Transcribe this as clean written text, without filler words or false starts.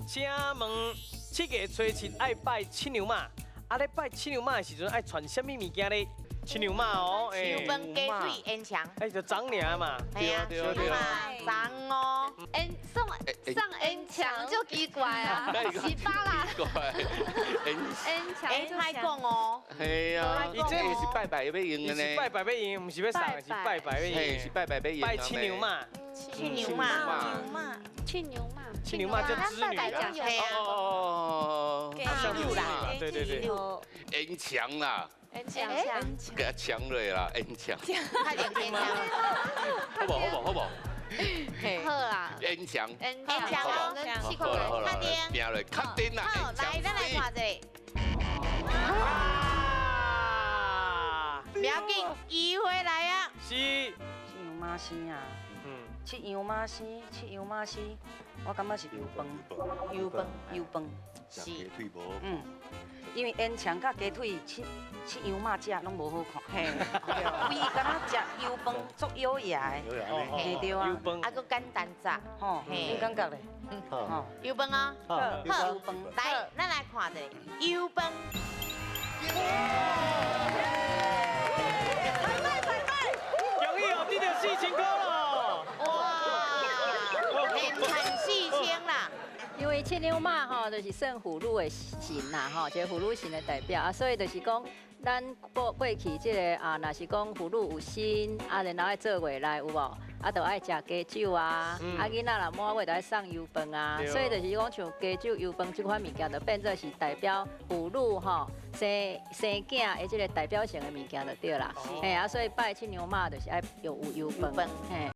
請問七月初七愛拜七娘媽，啊咧拜七娘媽的時陣愛傳啥物物件咧？七娘媽哦，油飯雞腿煙腸。哎，就長爾嘛。係啊，對對嘛，長哦。煙送上煙腸就奇怪啊，是巴啦。奇怪，煙腸哎，歹講哦。係啊，伊這是拜拜欲用的呢。是拜拜欲用，毋是欲送，是拜拜欲用。是拜拜欲用。拜七娘媽。七娘媽。七娘媽。七娘媽就織女啦。哦。雞啦，對對對。煙腸啦。煙腸。給他搶落啦，煙腸。快點煙腸。好無好無好無。好啦。煙腸。煙腸哦。好啦好啦，確定。拼落確定啦。好，來，咱來看一下。啊！不要緊，機會來啊。是。七娘媽生啊。七娘媽生，七娘媽生，我感覺是油飯，油飯，油飯。是。嗯。因為煙腸佮雞腿，七七娘媽食攏無好看，嘿，唯一敢若食油飯足優雅的，嘿對啊，啊，閣簡單食，吼，你感覺咧？吼，油飯啊，好，油飯，來，咱來看一下油飯。太慢太慢，恭喜哦，得著4000塊咯！哇，連賺4000啦！因為七娘媽吼，就是算婦女的神啦，吼，一個婦女神的代表啊，所以就是講，咱過過去這個啊，若是講婦女有身，啊，然後愛做月內有無？啊，就愛食雞酒啊，啊，囡仔若滿月就愛送油飯啊，所以就是講像雞酒、油飯這款物件，就變做是代表婦女吼生生囝的這個代表性的物件就對啦。嘿啊，所以拜七娘媽就是愛有油飯，嘿。